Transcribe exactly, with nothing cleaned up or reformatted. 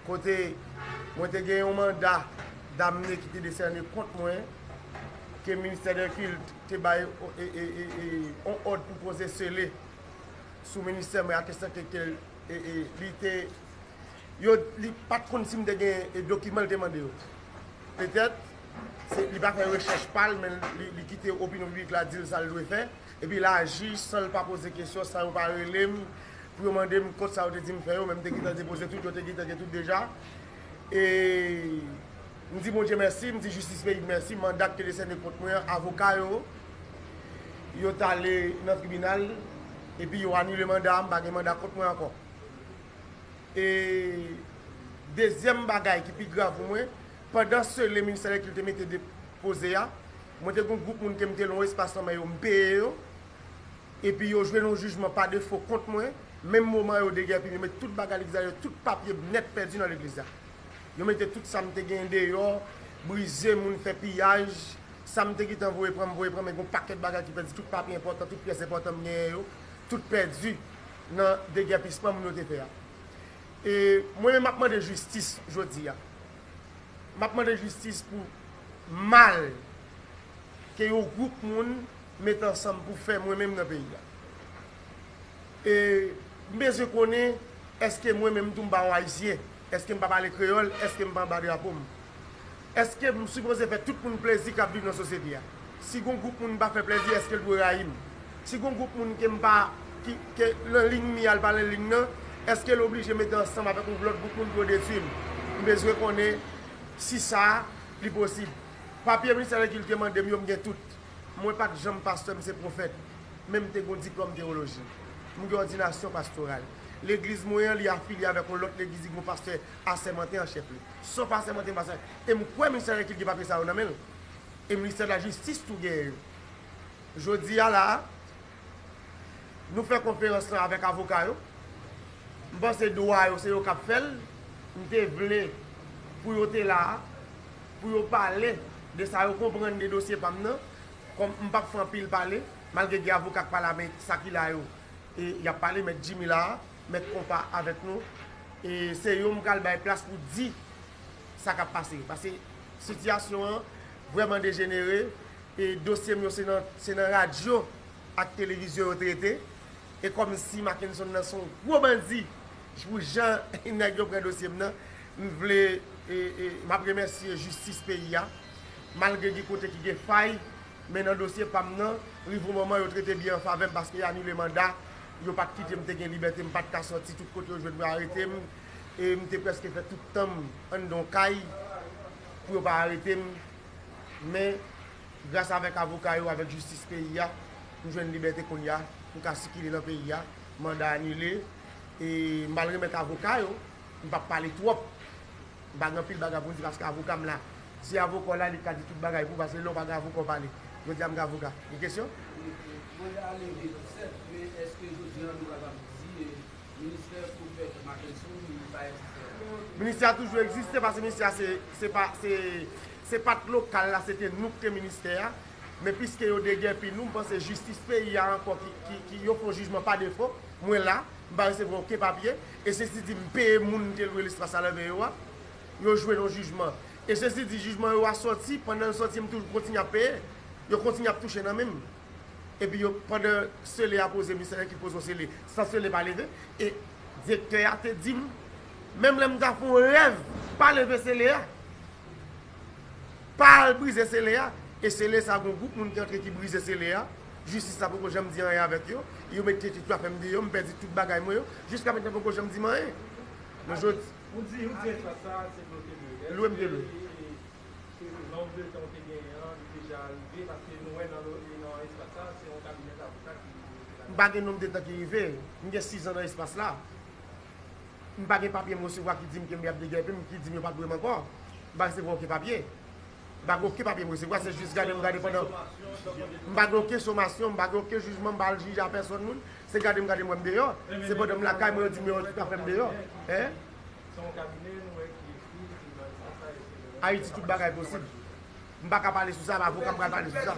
Kote mwen te gen yon manda damne ki te desène kont mwen, ke ministè de kilt te bay e, e, e, e, yon òd pou poze sele sou ministè mwen, atestan ke, ke e, e, li te, yo, li pa t konn si m te gen e, dokiman l te mande yo. Petèt, se, li pa fè rechèch pa l, men li, li kite opinyon piblik la di l sa l dwe fè. Epi l aji san l pa poze kesyon, san yo pa rele m pou yo mande m kont sa yo te di m fè yo, men m te gentan depoze tout, yo te gentan gen tout deja. E m di Bondye mèsi, m di jistis peyi m mèsi, manda k te desène kont mwen an, avoka yo, yo t ale nan tribinal, epi yo anile manda a, m pa gen manda kont mwen ankò. E dezyèm bagay ki pi grav pou mwen, pandan sele ministè de kilt te mete depoze a, mwen te gen yon gwoup moun ke m te lwe espas nan men yo, m peye yo, epi yo jwenn yon jijman pa defo kont mwen, menm moman yo degèpi m, yo met tout bagay legliz la, yo tout papye m nèt pèdi nan legliz la. Yo mete tout sa m te genyen deyò, brize moun, fè piyaj, sa m te gentan voye pran, m voye pran, men gen yon pakèt bagay ki pèdi, tout papye enpòtan, tout pyès enpòtan m genyen yo, tout pèdi nan degèpisman moun yo te fè a. E mwen menm, m ap mande jistis jodi a. M ap mande jistis pou mal ke yon gwoup moun mete ansanm pou fè mwen menm nan peyi a. E m bezwen konnen, èske mwen menm tou m pa yon Ayisyen? Èske m pa pale kreyòl? Èske m pa anba drapo m? Èske m sipoze fè tout moun plezi k ap viv nan sosyete a? Si gon gwoup moun m pa fè plezi, èske l dwe rayi m? Si gon gwoup moun ke m pa, ki, ke nan liy m ye a l pa nan liy nan, èske l oblije mete ansanm avèk yon lòt gwoup moun pou yo detwi m? M bezwen konnen si sa li posib. Papye ministè de kilt te mande m yo, m gen tout. Mwen pa t janm pastè, m se pwofèt. Men m te gen yon diplòm teyoloji. M gen òdinasyon pastoral. Legliz mwen an, li afilye avèk yon lòt legliz, li gen yon pastè asèmante an chèf li. Sof asèmante, m pa sa. E m kwè ministè de kilt gen papye sa yo nan men l. E ministè de la jistis tou genyen yo. Jodi a la a, nou fè konferans lan avèk avoka yo. M panse dwa yo, se yo k ap fè l. M te vle pou yo te la a, pou yo pale de sa yo konprann de dosye pa m nan. Kòm m p ap fè anpil pale, malgre gen avoka k pa la, men sa ki la yo, e, y ap pale, mèt Jimmy la a, mèt Konpa avèk nou. E se yo m pral bay plas pou di sa k ap pase. Paske sitiyasyon an vrèman dejenere. E dosye m yo se nan, se nan radyo ak televizyon yo trete. E kòmsi Mackenson nan se yon gwo bandi, pou jan nèg yo pran dosye m nan, m vle, e, e, m ap remèsye jistis peyi a. Malgre gen kote ki gen fay, men nan dosye pa m nan, rive yon moman yo trete byen an favè m paske yo anile manda, yo pa t kite m te gen libète, m pa t ka sòti, tout kote yo jwenn m yo arete m. E m te prèske fè tout tan m anndan yon kay pou yo pa arete m. Men, gras avèk avoka yo, avèk jistis peyi a, m jwenn libète kounye a, m ka sikile nan peyi a, manda anile, e m pral remèt avoka yo, m p ap pale twòp. M pa gen anpil bagay pou m di paske avoka m la. Si avoka w la, li ka di tout bagay pou w, paske lè w pa gen avoka, w pale. Jodi a, m gen avoka. Gen kesyon? Mwen ale vin sèt, men èske jodi a nou kapab di, eh, ministè pou pèp Mackenson, li pa egziste ankò? Ministè a toujou egziste, paske ministè a se, se pa, se, se pa t lokal la, se te nou k te ministè a. Men piske yo degèpi nou, m panse jistis peyi a ankò ki, ki, ki yo fè yon jijman pa defo. Mwen la, m pa resevwa okenn papye. E sesi di m peye moun m te lwe lespas la leve yo a. Yo jwenn yon jijman. E sesi di jijman yo a sòti, pandan l sòti, m toujou kontinye ap peye. Yo kontinye ap touche nan men m. Epi yo, pandan sele a poze, misye ki poze yon sele, san sele pa leve. E direktè a te di m, menm lè m ta fè yon rèv, pa leve sele a. Pa al brize sele a. E sele sa, gon gwoup moun ki antre ki brize sele a. Jistis la poko janm di anyen avèk yo. Yo mete tout afè m deyò, m pèdi tout bagay mwen yo. Jiska mentnan poko janm di m anyen. Men jodi. Ou di, ou di espas sa, se lwe w te lwe. Lwe m te lwe. E, e, e, e nonb de tan w te genyen an, li deja rive, paske nou wè nan lo-, nan espas sa, se yon kabinèt avoka ki, ki la. M pa gen nonb de tan ki rive. M gen sis an nan espas la. M pa gen papye m resevwa ki di m ke m ap degèpi m, ki di m yo p ap dwe m ankò. M pa resevwa okenn papye. M pa gen okenn papye m resevwa, se jis gade m gade pandan. M pa gen okenn somasyon, m pa gen okenn jijman, m pa al jije a pèsòn moun. Se gade m gade m wè m deyò. Se pandan m lakay mwen yo di m yo tout afè m deyò. Hein? Ayiti, tout bagay posib. M pa ka pale sou sa, avoka m pral pale sou sa.